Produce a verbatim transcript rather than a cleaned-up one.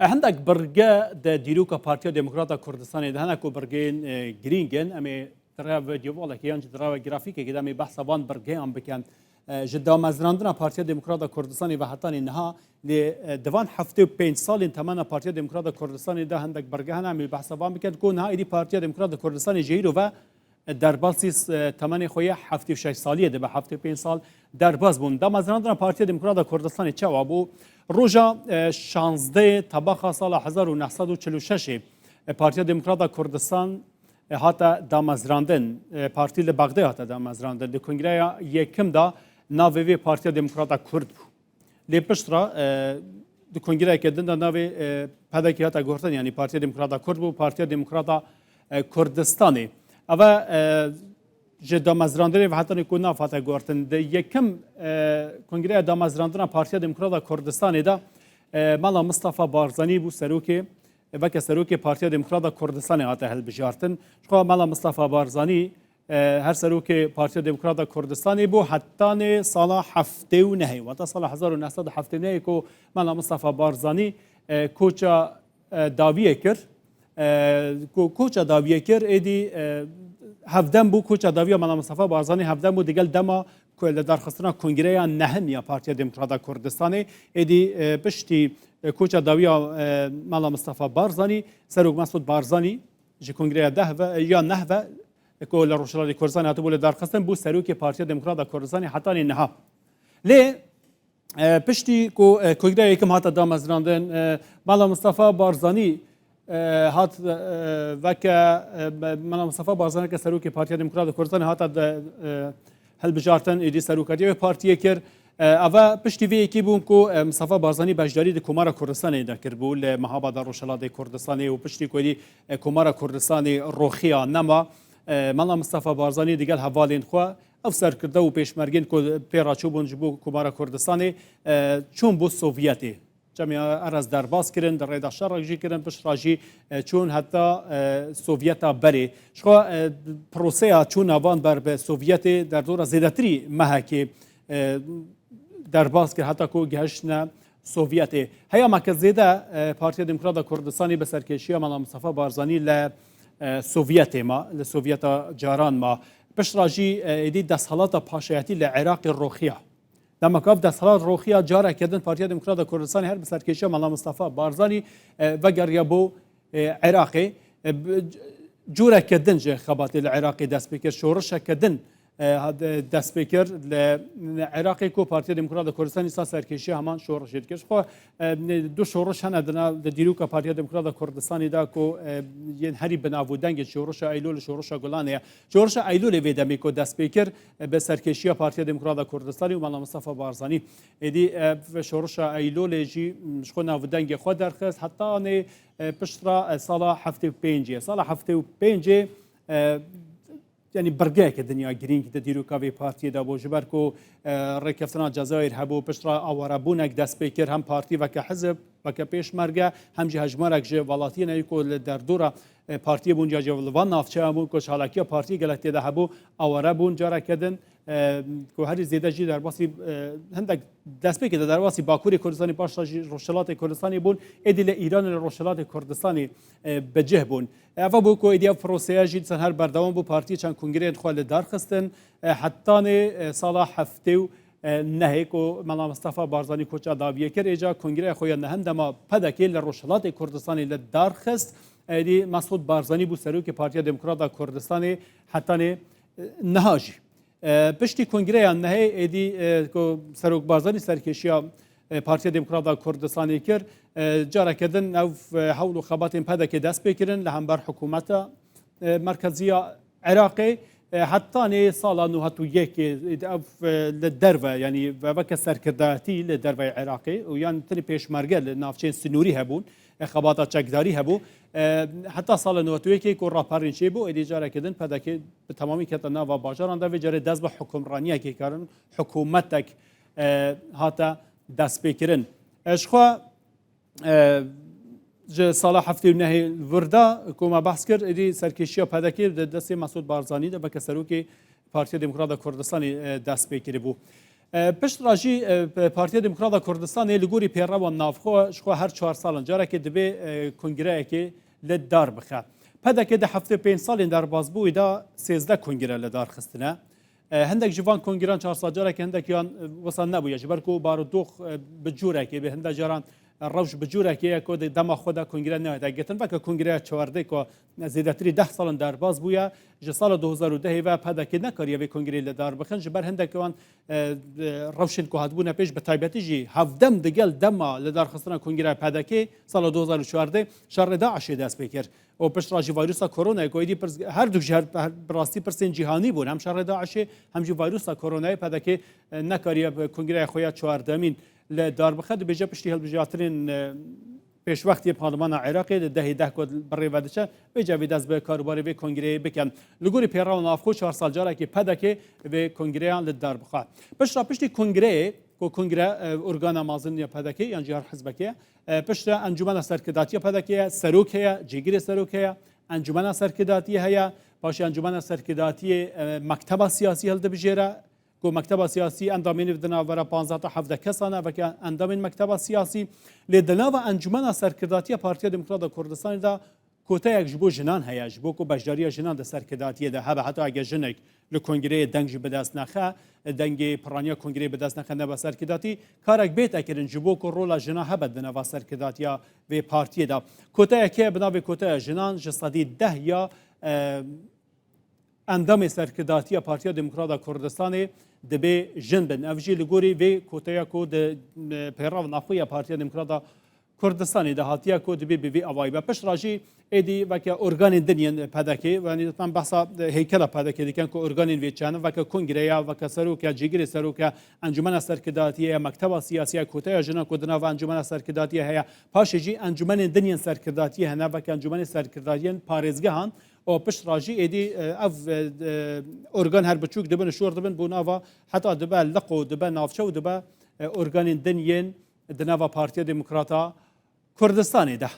E, hindek birge di dîroka Partiya Demokrata Kurdistanê de hene ku birgeyên, e, girîng in. Em ê di rêya videovalekê yan jî di rêya grafîkekê de em ê behsa van birgeyan bikin. E, ji damezrandina Partiya Demokrata Kurdistanê ve hetanî niha, lê, e, di van heftê û pênc salên temena Partiya Demokrata Kurdistanê de hindek birge hene, em ê behsa van bikin ku niha êdî Partiya Demokrata Kurdistanê ji îro ve derbasî, e, temenê xwe yê heftê û şeş saliyê dibe, heftê û pênc sal derbas bûn. Damezrandina Partiya Demokrata Kurdistanê çawa bû? Roja, e, şazdehê tebaxa sala hezar û neh sed û çil û şeş e, Partiya Demokrata Kurdistan, e, hate damezrandin. E, partî li Bexdê hate damezrandin. Di kongreya yekim de navê vê Partiya Demokrata Kurd bû. Lê piştre, e, di kongreyeke din de navê, e, P D K hate guhertin, yanî Partiya Demokrata Kurd bû, Partiya Demokrata, e, Kurdistanê. Eve, e, ji damezrandinê ve hetanî ku nav hate guhertin. Di yekim, e, kongreya damezrandina Partiya Demokrata Kurdistanê de, e, Mela Mistefa Barzanî bû serokê, e, weke serokê Partiya Demokrata Kurdistanê hate hilbijartin. Ji xwe Mela Mistefa Barzanî, e, her serokê Partiya Demokrata Kurdistanê bû hetanê sala heftê û nehê. Wata sala hezar û neh sed û heftê û nehê ku Mela Mistefa Barzanî, e, koça, e, dawiyê kir. E, ku koça dawiyê kir, êdî, e, hevdem bû, koça dawiya Mela Mistefa Barzanî hevdem bû digel dema ku li darxistina kongreya nehim ya Partiya Demokrata Kurdistanê. Êdî, e, piştî, e, koça dawiya, e, Mela Mistefa Barzanî, Serok Mesûd Barzanî, ji kongreya deh ve, ya neh ve, ku li Rojhilatê Kurdistanê hatibû li darxistin, bû serokê Partiya Demokrata Kurdistanê hetanî niha. Lê, e, piştî ku, e, kongreya yekim hate damezrandin, e, Mela Mistefa Barzanî, e, hat, e, weke, e, Mela Mistefa Barzanî weke serokê Partiya Demokrata Kurdistanê hate de, e, hilbijartin, êdî serokatiya wê partiyê kir. E, eve piştî vê yekê bûn ku, e, Mistefa Barzanî beşdarî di Komara Kurdistanê de kiribû, li Mehabada Rojhilatê Kurdistanê û piştî ku êdî, e, Komara Kurdistanê roxiya nema, e, Mela Mistefa Barzanî digel hevalên xwe, ev serkirde û pêşmergên ku pê re çûbûn ji bo Komara Kurdistanê, e, çûn bo Sovyetê. Cemî Erez derbas kirin, di rê de şerek jî kirin, piştre jî, e, çûn heta, e, Sovyeta berê. Ji xwe, e, proseya çûna van ber bi Sovyetê derdora zêdetirî mehekê, e, derbas kir, heta ku gehiştine Sovyetê. Heya me ke zêde, e, Partiya Demokrata Kurdistanê bi serkêşiya Mela Mistefa Barzanî li, e, Sovyetê ma, li Sovyeta caran ma. Piştre jî, e, êdî desthelata paşayetî li Iraqê roxiya. Dema ku ev desthilat roxiya, careke din Partiya Demokrata Kurdistanê her bi serkêşiya Mela Mistefa Barzanî, e, vegeriya bo, e, Iraqê. E, bi, c-, cureke din ji xebatê li Iraqê dest pê kir. Şorişeke din, e, ha-, de-, dest pê kir li, li Iraqê ku Partiya Demokrata Kurdistanê sa serkêşiya heman şorişê dikir. Ji xwe, e, ne, du şoriş hene di nav, di dîroka Partiya Demokrata Kurdistanê de ku, e, yên herî bi nav û dengê şorişa Eylûl û şorişa Gulanê ye. Şorişa Eylûlê vê demê ku dest pê kir, e, bi serkêşiya Partiya Demokrata Kurdistanê û Mela Mistefa Barzanî. Êdî, e, şorişa Eylûlê jî, m, ji xwe nav û dengê xwe derxist. Hetanê, e, piştre, e, sala heftê û pêncê. Sala heftê û pêncê, e, yanî birgeyeke dinya girîng di dîroka vê partiyê de bû. Ji ber ku, e, rêkeftina Cezayir hebû, piştre awarebûnek dest pê kir, hem partî weke hizib, weke pêşmerge, hem jî hejmarek ji welatiyên ê ku li derdora, e, partiyê bûn, ya jî li van navçeyan bûn ku çalakiya partiyê gelek tê de hebû, aware bûn. Careke din, e, ku herî zêde jî derbasî, e, hindek destpêkê de derbasî Bakurê Kurdistanê, paşta jî Rojhilatê Kurdistanê bûn, êdî li Îranê, li Rojhilatê Kurdistanê, e, bi cih bûn. Eva bû ku êdî ev proseya jî dîsan her berdewam bû. Partiyê çend kongreyên xwe li dar xistin. E, hetanê, e, sala heftê û nehê ku Mela Mistefa Barzanî koça dawiyê kir, êca kongreya xwe ya nehim dema P D K li Rojhilatê Kurdistanê li dar xist. Êdî Mesûd Barzanî bû serokê Partiya Demokrata Kurdistanê hetanê, e, niha jî. E, piştî kongreya nehê êdî, e, ku Serok Barzanî serkêşiya, e, Partiya Demokrata Kurdistanê kir, e, careke din ev, e, hewl û xebatên P D K dest pê kirin li hember hikûmeta, e, merkeziya Iraqê, e, hetanê sala newed û yekê, e, ev, e, li derve, yanî ve-, veke serkirdayetî li derveyê Iraqê û yan tenê pêşmerge li navçeyên sinûrî hebûn, e, xebata çekdarî hebû. E, heta sala newed û yekê ku raperên çêbû, êdî careke din P D K bi temamî kete nava bajaran de, vê carê dest bi hukimraniyekê kirin, hikûmetek, e, hate destpêkirin. E, ji xwe, e, ji sala heftê û nehê li vir de ku me behs kir, êdî serkêşiya P D K di destê Mesûd Barzanî de, weke serokê Partiya Demokrata Kurdistanê, e, dest pê kiribû. E, pişt re jî, e, Partiya Demokrata Kurdistanê li gorî pêrewan navxwe ji xwe her çar salan carekê divê, e, kongreyekê li dar bixe. P D K di heftê pênc salên derbasbûyî de sêzdeh kongre li dar xistine. E, hindek ji van kongreyan çar sal carekê hindekiyan, e, wisa nebûye. Ji ber ku barodox, e, bi cûrekê, bi hinde caran, e, rewş bi cûrekê ye ku di dema xwe de kongre nehate girtin. Veke kongreya çardeh ku zêdetirî deh salan derbas bûye, ji sala du hezar û dehê ve P D K nekariye vê kongreyê li dar bixin. Ji ber hindek wan, e, e, rewşên ku hatibûne pêş, bi taybetî jî hevdem digel dema li darxistina kongreya P D K sala du hezar û çardeh şerê DAIŞê dest pê kir. Û pişt re jî vîrusa koronayê ku êdî pirs, her du ji her, her, bi rastî pirsên cîhanî bûn. Hem şerê DAIŞê hem jî vîrusa koronayê P D K, e, nekariye bi kongreya xwe ya çardemîn li dar bixe. Dibêje piştî hilbijartinên, e, pêşwextiyê Parlemana Iraqê di dehê deh ku bi rê ve diçe, vêca vê dest bi karûbarê vê kongreyê bikin. Li gorî pêrewan navxwe çar sal carekê P D K vê kongreyan li dar bixe. Pişt re piştî kongreyê, ku kongre, e, organa mezin ya P D K yan jî her hizbekê ye, e, pişt re Encûmena Serkirdatiya P D K ye, serok heye, cêgirê serok heye, Encûmena Serkirdatiye heye, paşê Encûmena Serkirdatiye, e, mekteba siyasî hildibijêre, ku mekteba siyasî endamên di navbera panzdeh ta hevdeh kesan e, veke endamên mekteba siyasî. Lê di nava Encûmena Serkirdatiya Partiya Demokrata Kurdistanê de koteyek ji bo jinan heye, ji bo ku beşdariya jinan di serkirdatiye de hebe, heta ege jinek li kongreyê deng jî bi dest nexe, dengê piraniya kongreyê bi dest nexe nebe serkirdatî, karek bête kirin ji bo ku rola jinan hebe di nava serkirdatiya vê partiyê de. Koteyek heye bi navê koteya jinan, ji sedî deh ya, e, endamê serkirdatiya Partiya Demokrata Kurdistanê dibê jin bin. Ev jî li gorî vê koteya ku di, e, pêrev naxwe ya Partiya Demokrata Kurdistanê de hatiye ku dibê bi vî awayî be. Pişt re jî êdî veke organên din yên P D K, yanî em behsa heykela P D K dikin ku organên vê çi ne, veke kongreya, veke seroke, cîgirê seroke, encûmena serkirdatiye ye, mekteba siyasî ye, koteya jinan ku di nava encûmena serkirdatiye heye, paşê jî encûmenên din yên serkirdatiye hene, veke encûmenê serkirdatiyên parêzgehan, û pişt re jî êdî, e, ev, e, e, organ her biçûk dibin, şor dibin, bo nava heta dibe liq û dibe navçe û dibe, e, organên din yên di nava Partiya Demokrata Kurdistanê de.